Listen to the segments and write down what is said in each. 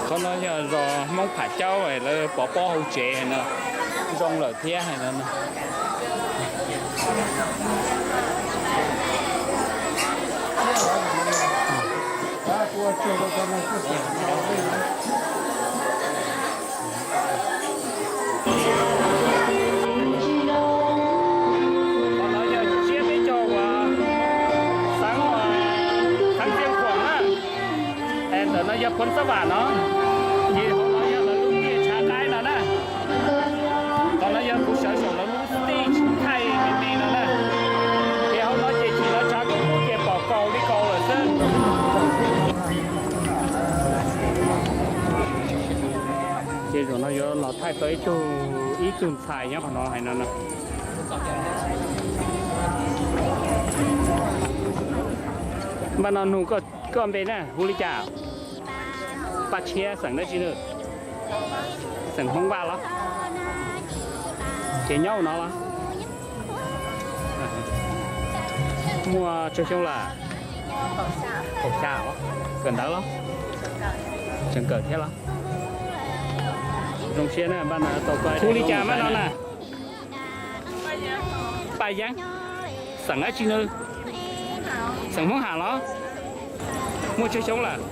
Qhov no yog zos Hmoob Pham Caub lawv pov pob hauv tsev hais no, zoo lawm thiab hais no. Qhov no yog tsiab peb caug uas xeev, xeev Xeev Khuam na. Es ntawm no yog Phoos Xab Vam no, ces hauv no yog lawv lub tiaj tshav qaib no na. Qhov no yog kuv sawv saum lawv lub stage thaij me me no na. Ces hauv no ces tsis lawv tshav kub kub ces pom kaus li kaus lawm xwb. Ces zaum no yuav los thaij tau ib tug, ib tug ntxhais nyob qhov no hais no no. Npaj no nug koj npe na, hu li cas? Paj Tshiab, xeem dab tsi na? Xeem Hmoob Vaj los? Ces nyob no los? Muaj tsawg xyoo lawm? Kaum xya los? Kawm ntawv los? Tseem kawm thiab los? Zoo siab na, npaj no tau koj. Hu li cas npaj no na? Paj Yeeb, xeem dab tsi na? Xeem Hmoob Ham los? Muaj tsawg xyoo lawm?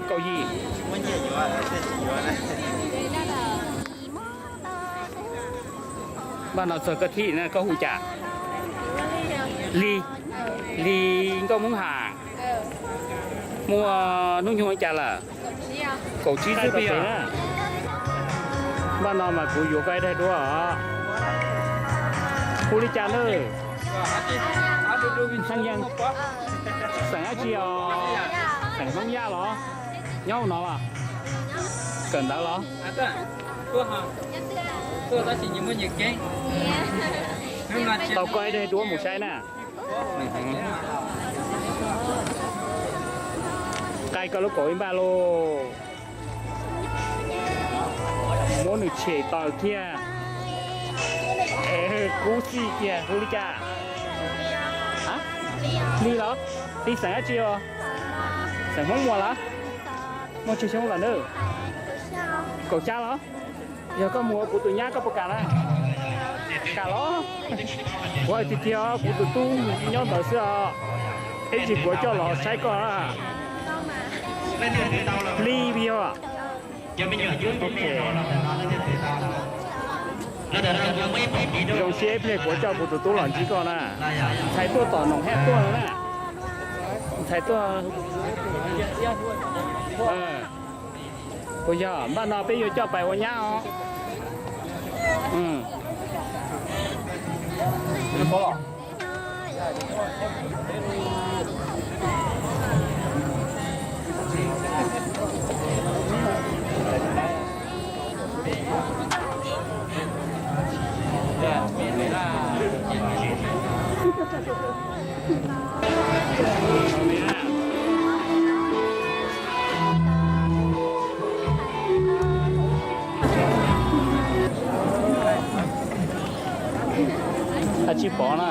Kaum yim. Npaj no txog koj thib na, koj hu cas? Lig, Lig nkauj Hmoob Ham. Muaj hnub nyoog li cas lawm? Kaum tsib xwb peb yog. Npaj no mas kuv yuav koj ib daim duab os. Hu li cas na? Ntxhee Yees. Xeem dab tsi os? Xeem Hmoob Yaj los? Nyob no los? Kawm ntawv los? Tau koj ib daim duab mus saib na. Qaij koj lub kaum ib npaj lauj. Muab nws tshem taws kiag. Kub xij kiag, hu li cas? Lig los? Lig xeem dab tsi os? Xeem Hmoob Muas los? Muaj tsawg xyoo lawm na? Kaum xya los? Yog koj mus ua kuv tus nyab koj puas kam na? Kam los? Kuv hais tiag tiag, kuv tus tub nyob ntawd xwb os. Ib tsam kuv coj los saib koj. Lig yog. Zoo siab ib pliag kuv coj kuv tus tub los ntsib koj na. Ntxhais tuaj tom Noom Haj tuaj na. Ntxhais tuaj. Puas yog npaj no peb yuav coj pais ua nyab os? Tsis pom na.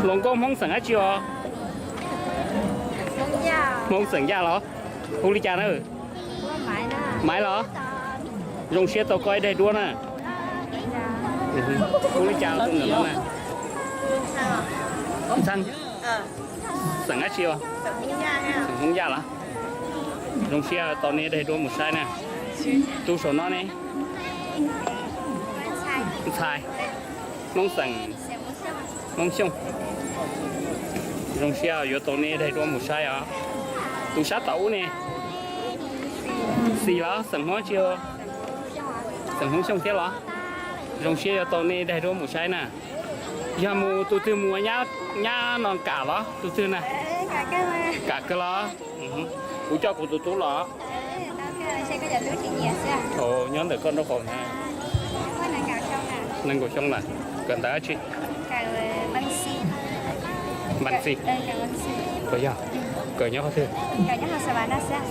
Hluas nkauj Hmoob xeem dab tsi os? Hmoob xeem Yaj los? Hu li cas na? Maiv los? Zoo siab tau koj ib daim duab na. Hu li cas tus ntawm no na? Ntxhee. Xeem dab tsi os? Xeem Hmoob Yaj los? Zoo siab tau nej daim duab mus saib na. Tus saum no ne? Ntxhais. Hmoob xeem, Hmoob Xyooj. Zoo siab yuav tau nej daim duab mus saib os. Tus sab tom ub ne? Xis los? Xeem Hmoob tsi? Xeem Hmoob Xyooj thiab los? Zoo siab yuav tau nej daim duab mus saib na. Yog mus tus twg mus ua nyab no kam los tus twg na? Kam kawg los? Kuv coj kuv tus tub los. Nyob ntawm koj nraub qaum na. Nees nkaum xyoo lawm. Kawm ntawv dab tsi? Npam xis. Puas yog? Kawm nyob qhov twg?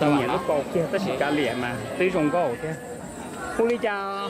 Nyiam lub paus kiag tab sis kav liam mas twb zoo nkauj thiab. Hu li cas?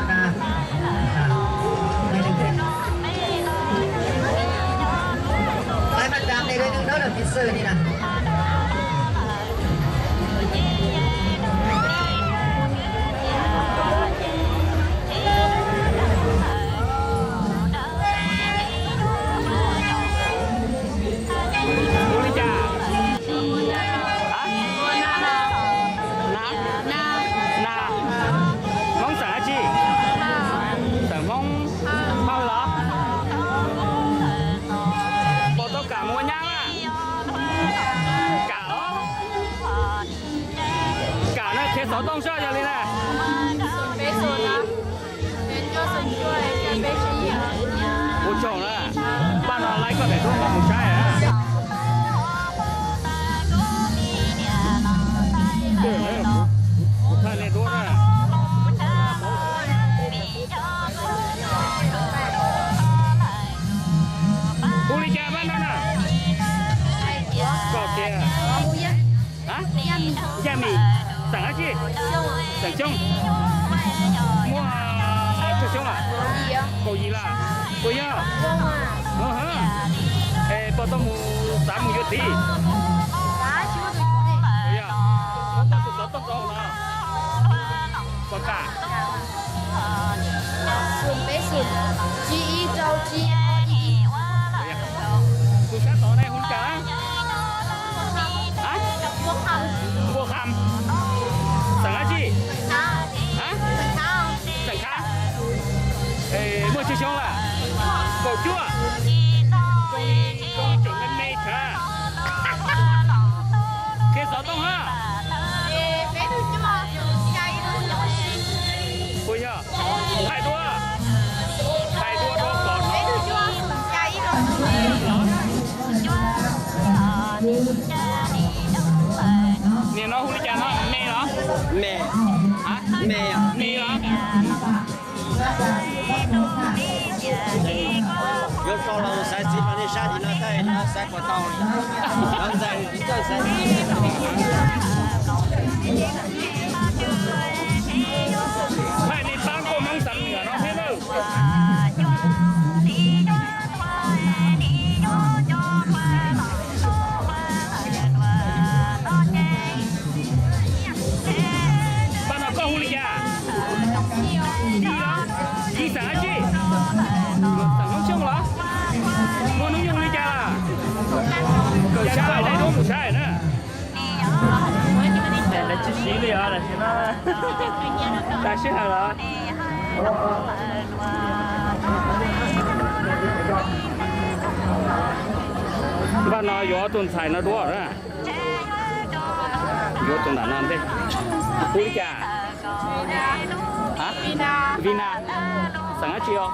na. Ai mas dam ne, neb nrog piv xwm ni na. Ua li cas? Hab? Na, na, Hmoob xeem dab tsi? Xov tooj soj yog li na. Ua tsaug na. Paj no laib koj daim duab no mus saib na. Kuv thaij nej duab na. Hu li cas paj no na? Koj tiag. Yaj Mim, xeem dab tsi? Xeem Xyooj. Muaj tsawg xyoo lawm? Kaum yim lawm. Puas yog? Es puas tau mus xav mus yuav txiv? Puas yog? Muab koj tus xov tooj rau hauv no. Puas kam? Tus sab tod ne hu li cas? Npuag Kham. Xeem dab tsi? Xeem Khav. Muaj tsawg xyoo lawm? Kaum cuaj. Zoo tseem me me thiab. Qhia xov tooj na. Puas yog? Thaij duab, thaij duab rau kom no. Niam no hu li cas no, me los? Me. Me los? Yuav so los xaiv txiv no nej sab tim no thaij no xaiv puas tau li. Thaij nej pab nkauj Hmoob xeev Nyiam no thiab nawb. Paj no koj hu li cas? Yij los? Yij xeem dab tsi? Xeem Hmoob Xyooj los? Muaj hnub nyoog li cas lawm? Kaum xya lawm, mus saib na. Lawv tsis siv li os, tam sim no tag sij hawm lawm. Npaj no yuav tus ntxhais no duab na. Yuav tus nram no ntej. Hu li cas? Vina. Xeem dab tsi os?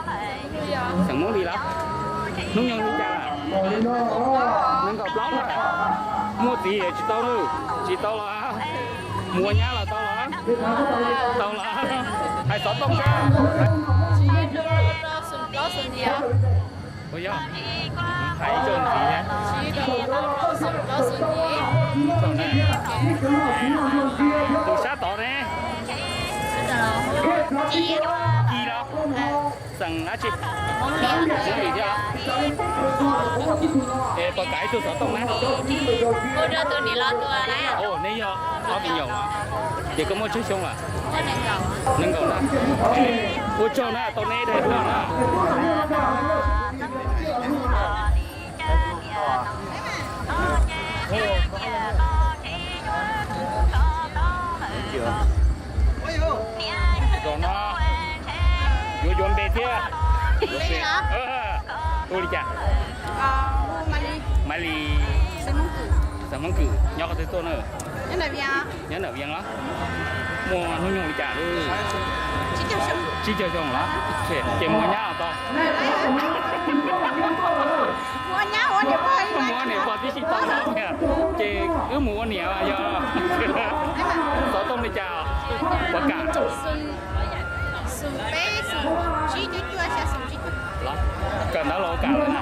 Xeem Hmoob li los? Hnub nyoog li cas lawm? Nees nkaum plaub lawm. Muaj txiv tsis tau, tsis tau los? Mus ua nyab los tau los? Tau los. Hais xov tooj thiab. Puas yog? Hais ib tsoom ntxiv thiab. Tus sab tod ne? Ci los? Xeem dab tsi? Hmoob Lis thiab. Es puas kam ib tug xov tooj na? Ua rau tus niam los tua na. Os, neb yog ob viv ncaus los? Ces koj muaj tsawg xyoo lawm? Nees nkaum na. Ua tsaug na, tau neb daim duab na. Zaum no yuav yuav npe thiab. Hu li cas? Maiv Lis. Xeem Hmoob Kws, nyob qhov twg tuaj na? Nyob ntawm Vias los? Muaj hnub nyoog li cas? Tsib caug xyoo los? Ces mus nyab tau. Mus ua niam pog tib si tau. Ces wb mus ua niam yog. Xov tooj li cas? Puas kam? Kawm ntawv los ua kam lawm na?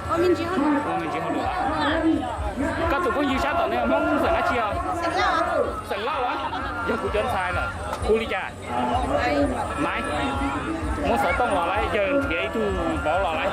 Ua me ntsis hauj lwm. Koj tus phooj ywg sab tom ne Hmoob xeem dab tsi os? Xeem Lauj los? Yog kuv cov ntxhais lawm. Hu li cas? Maiv. Muab xov tooj los lawm, yawg nrhiav ib tug vauv los lawm.